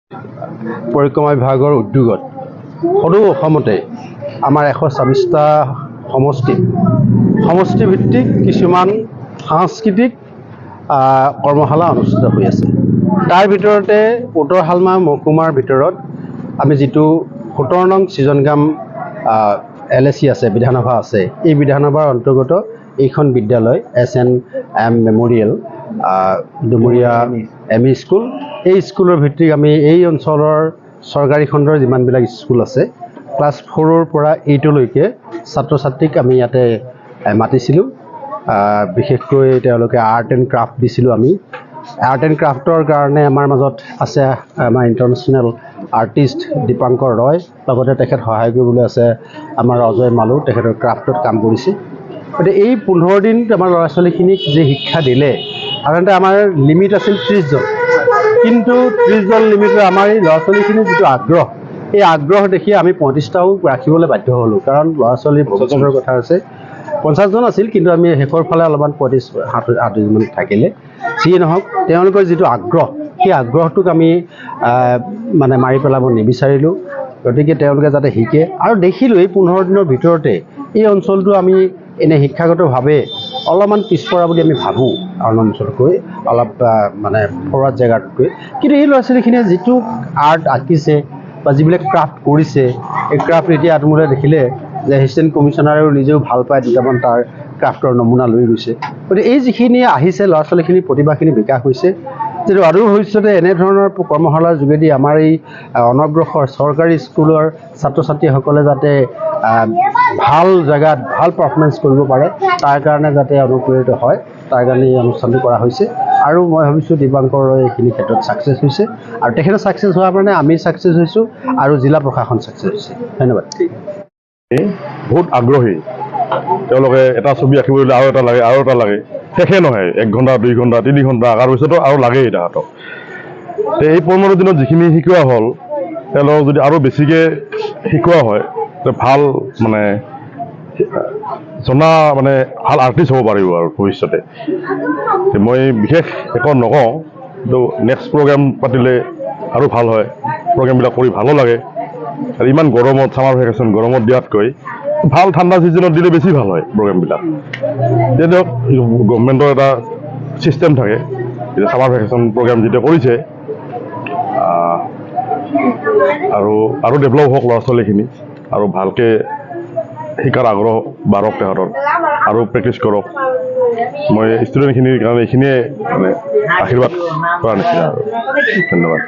পৰিক্ৰমা বিভাগৰ উদ্যোগত সদৌ অসমতে আমাৰ 126টা সমষ্টিত সমষ্টিভিত্তিক কিছুমান সাংস্কৃতিক কৰ্মশালা অনুষ্ঠিত হৈ আছে। তাৰ ভিতৰতে উত্তৰ শালমৰা মহকুমাৰ ভিতৰত আমি যিটো 17 নং সৃজনগ্ৰাম এলএচি আছে, বিধানসভা আছে, এই বিধানসভাৰ অন্তৰ্গত এইখন বিদ্যালয় এছএনএম মেম'ৰিয়েল ডুমুৰীয়া এমই স্কুল, এই স্কুলৰ ভিত্তিক আমি এই অঞ্চলৰ চৰকাৰী খণ্ডৰ যিমানবিলাক স্কুল আছে, ক্লাছ 4ৰ পৰা 8লৈকে ছাত্ৰ ছাত্ৰীক আমি ইয়াতে মাতিছিলোঁ। বিশেষকৈ তেওঁলোকে আৰ্ট এণ্ড ক্ৰাফ্ট দিছিলোঁ আমি। আৰ্ট এণ্ড ক্ৰাফ্টৰ কাৰণে আমাৰ মাজত আছে আমাৰ ইণ্টাৰনেশ্যনেল আৰ্টিষ্ট দীপাংকৰ ৰয়, লগতে তেখেত সহায় কৰিবলৈ আছে আমাৰ অজয় মালু, তেখেতৰ ক্ৰাফ্টত কাম কৰিছে। গতিকে এই 15 দিন আমাৰ ল'ৰা ছোৱালীখিনিক যি শিক্ষা দিলে, সাধাৰণতে আমাৰ লিমিট আছিল 30জন, কিন্তু 30জন লিমিটৰ আমাৰ এই ল'ৰা ছোৱালীখিনিৰ যিটো আগ্ৰহ, এই আগ্ৰহ দেখি আমি 35টাও ৰাখিবলৈ বাধ্য হ'লোঁ, কাৰণ ল'ৰা ছোৱালীৰ ভৱিষ্যতৰ কথা আছে। 50জন আছিল, কিন্তু আমি শেষৰ ফালে অলপমান 35 38মান থাকিলে। যিয়ে নহওক, তেওঁলোকৰ যিটো আগ্ৰহ, সেই আগ্ৰহটোক আমি মানে মাৰি পেলাব নিবিচাৰিলোঁ। গতিকে তেওঁলোকে যাতে শিকে, আৰু দেখিলোঁ এই 15 দিনৰ ভিতৰতে এই অঞ্চলটো আমি এনেই শিক্ষাগতভাৱে অলপমান পিছপৰা বুলি আমি ভাবোঁ, আন অঞ্চলতকৈ অলপ মানে ফৰৱাৰ্ড জেগাতকৈ, কিন্তু এই ল'ৰা ছোৱালীখিনিয়ে যিটো আৰ্ট আঁকিছে বা যিবিলাক ক্ৰাফ্ট কৰিছে, এই ক্ৰাফ্ট এতিয়া আপোনালোকে দেখিলে যে এছিষ্টেণ্ট কমিশ্যনাৰেও নিজেও ভাল পায়, দুটামান তাৰ ক্ৰাফ্টৰ নমুনা লৈ গৈছে। গতিকে এই যিখিনি আহিছে ল'ৰা ছোৱালীখিনিৰ প্ৰতিভাখিনি বিকাশ হৈছে, যিটো আৰু ভৱিষ্যতে এনেধৰণৰ কৰ্মশালাৰ যোগেদি আমাৰ এই অনগ্ৰসৰ চৰকাৰী স্কুলৰ ছাত্ৰ ছাত্ৰীসকলে যাতে ভাল জেগাত ভাল পাৰফৰ্মেঞ্চ কৰিব পাৰে, তাৰ কাৰণে যাতে অনুপ্ৰেৰিত হয়, তাৰ কাৰণে এই অনুষ্ঠানটো কৰা হৈছে। আৰু মই ভাবিছোঁ দীপাংকৰ ৰয় এইখিনি ক্ষেত্ৰত ছাকচেছ হৈছে, আৰু তেখেতে ছাকচেছ হোৱাৰ কাৰণে আমি ছাকচেছ হৈছোঁ আৰু জিলা প্ৰশাসন ছাকচেছ হৈছে। ধন্যবাদ। বহুত আগ্ৰহী তেওঁলোকে, এটা ছবি আঁকিবলৈ আৰু এটা লাগে, আৰু এটা লাগে, শেষে নহয়। 1 ঘণ্টা, 2 ঘণ্টা, 3 ঘণ্টা আঁকাৰ পিছতো আৰু লাগেই তাহাঁতক। এই 15 দিনত যিখিনি শিকোৱা হ'ল, তেওঁলোকক যদি আৰু বেছিকৈ শিকোৱা হয়, ভাল মানে জনা মানে ভাল আৰ্টিষ্ট হ'ব পাৰিব আৰু ভৱিষ্যতে। মই বিশেষ একো নকওঁ, কিন্তু নেক্সট প্ৰগ্ৰেম পাতিলে আৰু ভাল হয়। প্ৰগ্ৰেমবিলাক কৰি ভালো লাগে, আৰু ইমান গৰমত ছামাৰ ভেকেশ্যন গৰমত দিয়াতকৈ ভাল ঠাণ্ডা ছিজনত দিলে বেছি ভাল হয় প্ৰগ্ৰেমবিলাক। এতিয়া দিয়ক, গভমেণ্টৰ এটা ছিষ্টেম থাকে, এতিয়া ছামাৰ ভেকেশ্যন প্ৰগ্ৰেম যেতিয়া কৰিছে, আৰু আৰু ডেভেলপ হওক ল'ৰা ছোৱালীখিনি, আৰু ভালকৈ শিকাৰ আগ্ৰহ বাঢ়ক তেহঁতৰ, আৰু প্ৰেক্টিছ কৰক। মই ষ্টুডেণ্টখিনিৰ কাৰণে এইখিনিয়ে মানে আশীৰ্বাদ কৰাৰ নিচিনা আৰু ধন্যবাদ।